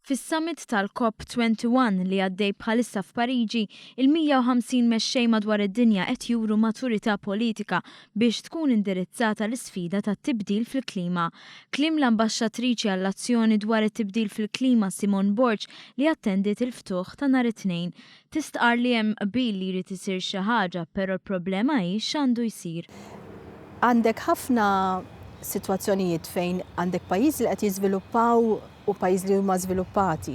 Fis-summit tal-COP 21 li għaddej bħalissa f'Pariġi, il-150 mexxej madwar id-dinja qed juru maturità politika biex tkun indirizzata l-isfida tat-tibdil fil-klima. Kliem l-Ambaxxatriċi għall-Azzjoni dwar it-Tibdil fil-Klima Simone Borg li attendiet il-ftuħ ta' nhar it-Tnejn. Tistqarr li hemm qbil li jrid isir xi ħaġa però l-problema hi x'għandu jsir. Għandek ħafna sitwazzjonijiet fejn għandek pajjiżi li qed jiżviluppaw u pajjiżi li huma żviluppati.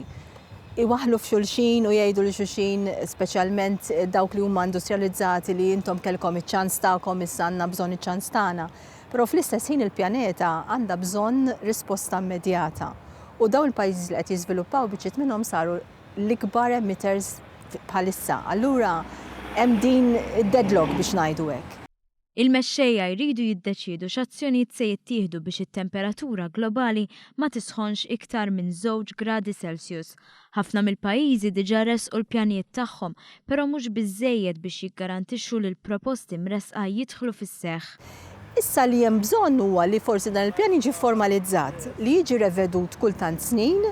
Iwaħħlu f'xulxin u jgħidu lil xulxin, speċjalment dawk li huma industrializzati li intom kellkom iċ-ċans tagħkom issa għandna bżonn iċ-ċans tagħna. Però fl-istess ħin il-pjaneta għandha bżonn risposta immedjata. U dawn il-pajjiżi li qed jiżviluppaw biċċiet minnhom saru l-ikbar emitters bħalissa. Allura hemm din id-deadlock biex ngħidu hekk. Il-mexxejja jridu jiddeċiedu x'azzjonijiet se jittieħdu biex it-temperatura globali ma tisħonx iktar minn żewġ gradi Celsius. Ħafna mill-pajjiżi diġà ressqu l-pjanijiet tagħhom, però mhux biżżejjed biex jiggarantixxu li l-proposti mressqa jidħlu fis-seħħ. Issa li hemm bżonn huwa li forsi dan il-pjan jiġi formalizzat, li jiġi revedut kull tant snin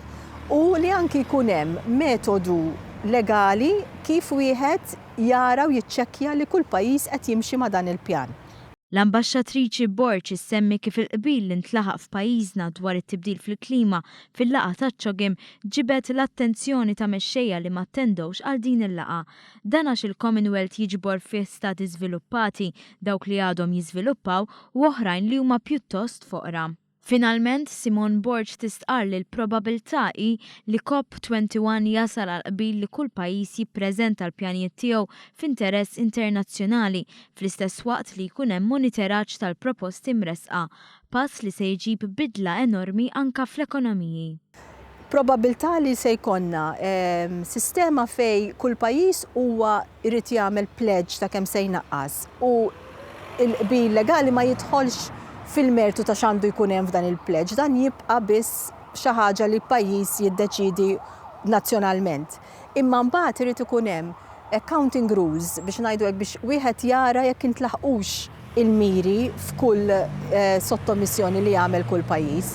u li anki jkun hemm metodu legali kif wieħed jara u jiċċekkja li kull pajjiż qed jimxi ma' dan il-pjan. L-Ambaxxatriċi Borg issemmi kif il-qbil li ntlaħaq f'pajjiżna dwar it-tibdil fil-klima fil-laqgħa taċ-CHOGM ġibed l-attenzjoni ta' mexxejja li m'attendewx għal din il-laqgħa. Dan għax il-Commonwealth jiġbor fih stati żviluppati, dawk li għadhom jiżviluppaw u oħrajn li huma pjuttost foqra. Finalment, Simone Borg tistqarr li l-probabilità hi li COP 21 jasal għal qbil li kull pajjiż jippreżenta l-pjanijiet tiegħu f'interess internazzjonali fl-istess waqt li jkun hemm moniteraġġ tal-proposti mressqa, pass li se jġib bidla enormi anka fl-ekonomiji. Probabbiltà li se jkollna sistema fejn kull pajjiż huwa jrid jagħmel pledge ta' kemm se jnaqqas u l-qbil legali ma jidħolx fil-mertu ta' x'għandu jkun hemm f'dan il-pledge, dan jibqa' biss xi ħaġa li pajjiż jiddeċiedi nazzjonalment. Imma mbagħad irid ikun hemm accounting rules biex ngħidu hekk biex wieħed jara jekk intlaħqux il-miri f'kull sottomissjoni li jagħmel kull pajjiż.